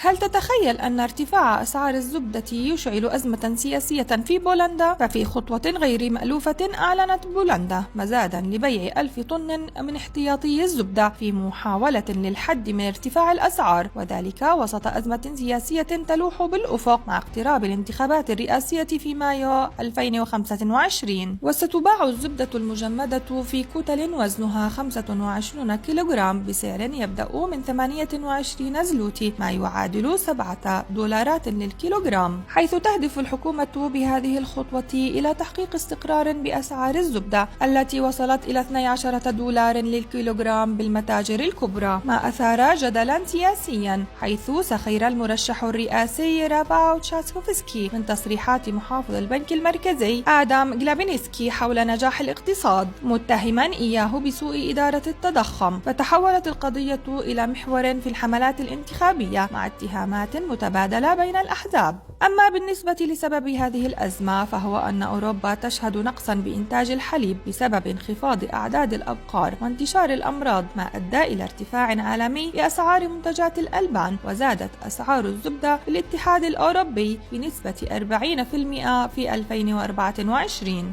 هل تتخيل أن ارتفاع أسعار الزبدة يشعل أزمة سياسية في بولندا؟ ففي خطوة غير مألوفة أعلنت بولندا مزادا لبيع 1000 طن من احتياطي الزبدة في محاولة للحد من ارتفاع الأسعار، وذلك وسط أزمة سياسية تلوح بالأفق مع اقتراب الانتخابات الرئاسية في مايو 2025. وستباع الزبدة المجمدة في كتل وزنها 25 كيلوغرام بسعر يبدأ من 28 زلوتي، ما يعادل $7 للكيلوغرام، حيث تهدف الحكومة بهذه الخطوة إلى تحقيق استقرار بأسعار الزبدة التي وصلت إلى $12 للكيلوغرام بالمتاجر الكبرى، ما أثار جدلا سياسيا، حيث سخر المرشح الرئاسي رافاو تشاسكوفسكي من تصريحات محافظ البنك المركزي آدم جلابينسكي حول نجاح الاقتصاد، متهما إياه بسوء إدارة التضخم. فتحولت القضية إلى محور في الحملات الانتخابية مع اتهامات متبادلة بين الأحزاب. أما بالنسبة لسبب هذه الأزمة فهو أن أوروبا تشهد نقصا بإنتاج الحليب بسبب انخفاض أعداد الأبقار وانتشار الأمراض، ما أدى إلى ارتفاع عالمي لأسعار منتجات الألبان، وزادت أسعار الزبدة في الاتحاد الأوروبي بنسبة 40% في 2024.